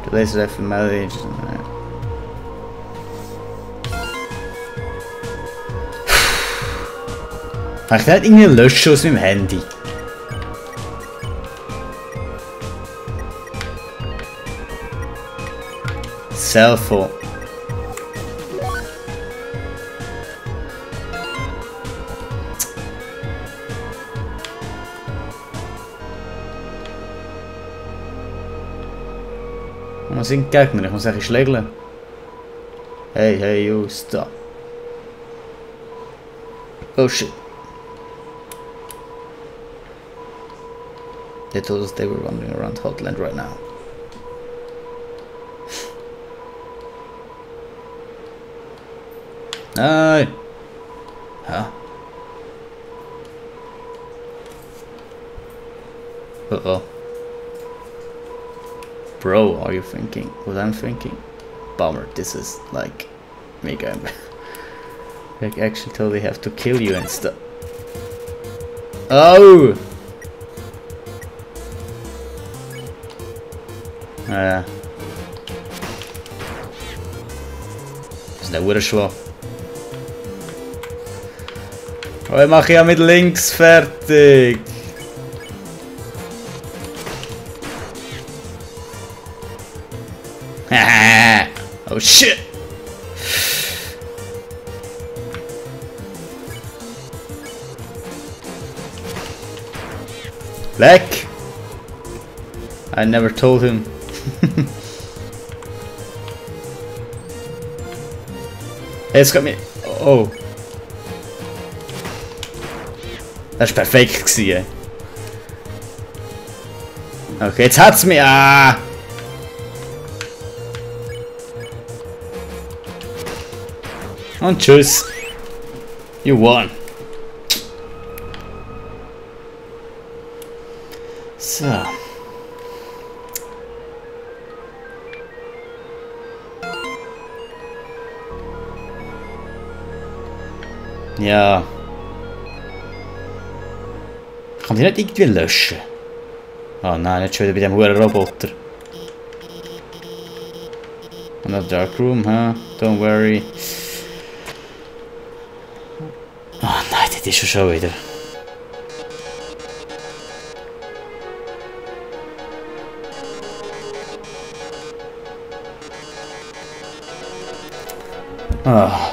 The laser rifle melody. Kann ich nicht irgendwie löschen aus meinem Handy? Cellphone. Was sind Gegner? Ich muss eigentlich schlägeln. Hey, hey, you, stop. Oh shit. They told us they were wandering around Hotland right now. Nein! Huh? Uh-oh. Bro, are you thinking what I'm thinking? Bummer, this is like mega. Like actually totally have to kill you and stuff. Oh! Ist der Urschwach. Oh, ich mache ja mit links fertig. Oh shit! Leck! I never told him. Jetzt kommt mir. Oh. Das war perfekt gewesen. Okay, jetzt hat's mir. Ah! Und tschüss. You won. So. Ja. Ich kann die nicht irgendwie löschen. Oh nein, nicht schon wieder bei dem huren Roboter. Another dark room, huh? Don't worry. Oh nein, das ist schon wieder. Ah.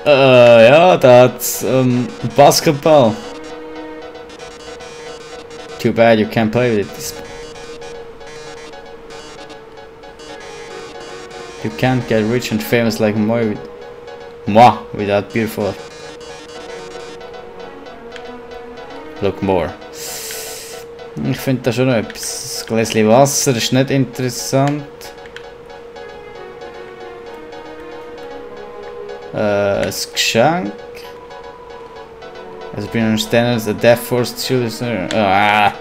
Ja, that's basketball. Too bad you can't play with it. You can't get rich and famous like moi without beautiful. Look more. Ich finde da schon noch etwas. Das Gläschen Wasser ist nicht interessant. Ein Geschenk. Has been understanding as a death force children. Ah.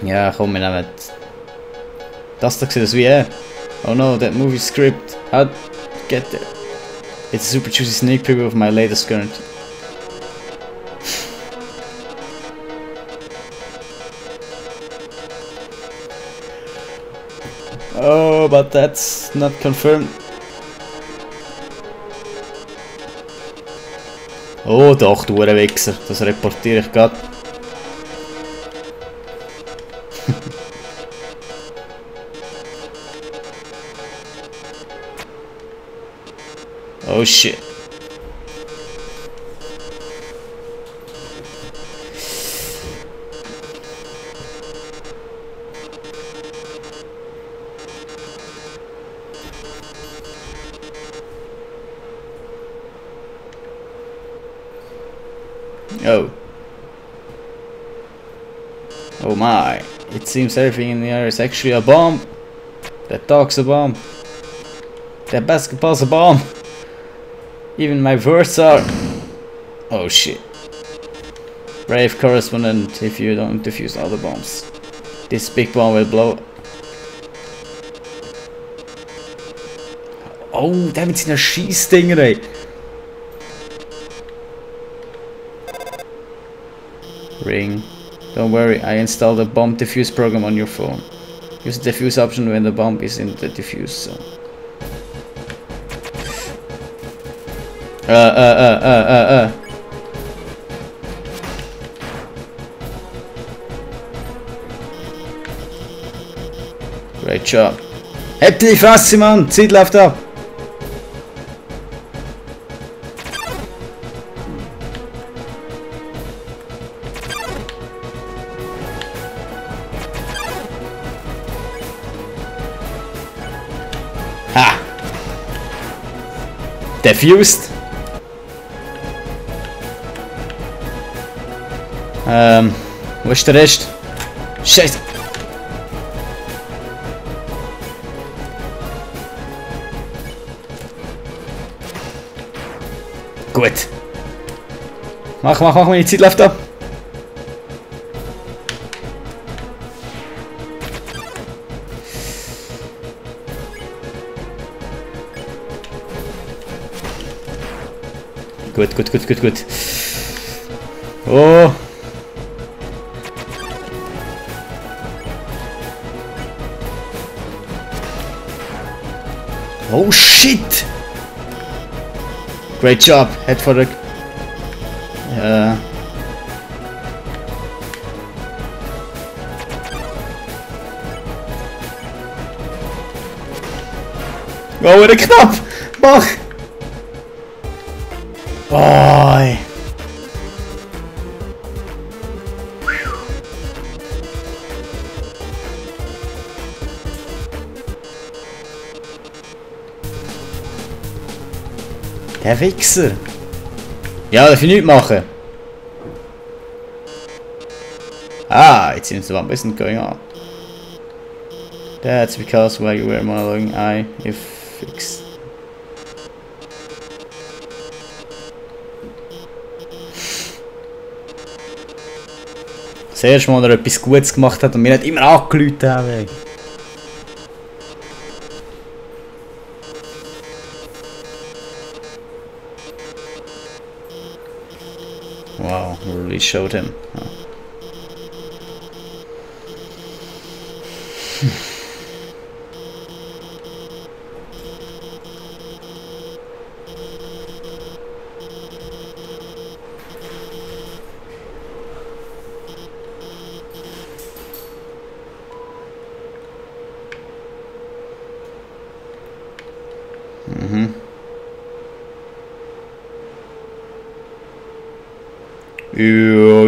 Ja, komm, wir nehmen das da sieht das wie er. Oh no, that movie script. I'd get there. It's a super juicy sneak preview of my latest current. Oh, but that's not confirmed. Oh doch, du Wichser, das reportiere ich gerade. Oh shit. Oh. Oh my. It seems everything in the air is actually a bomb. That dog's a bomb. That basketball's a bomb. Even my words are. Oh shit. Brave correspondent, if you don't defuse all the bombs, this big bomb will blow. Oh, der mit seinen Schießdinger, ey. Ring. Don't worry, I installed a bomb defuse program on your phone. Use the defuse option when the bomb is in the defuse zone. Great job. Hebt die Fresse, Mann! Zeit läuft ab! Ha! Defused! Wo ist der Rest? Scheiße! Gut. Mach, meine Zeit läuft ab. Gut. Oh. Oh shit! Great job, head for the... Oh, wieder knapp! Mach! Oh. Der Wichser! Ja, darf ich nichts machen? Ah, it seems the bomb isn't going on. That's because while you were monologuing, you fixed. Das erste Mal, dass er etwas Gutes gemacht hat und mir nicht immer angerufen haben. Wow, really showed him. Oh.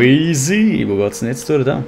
Easy. Wo geht's denn jetzt durch da?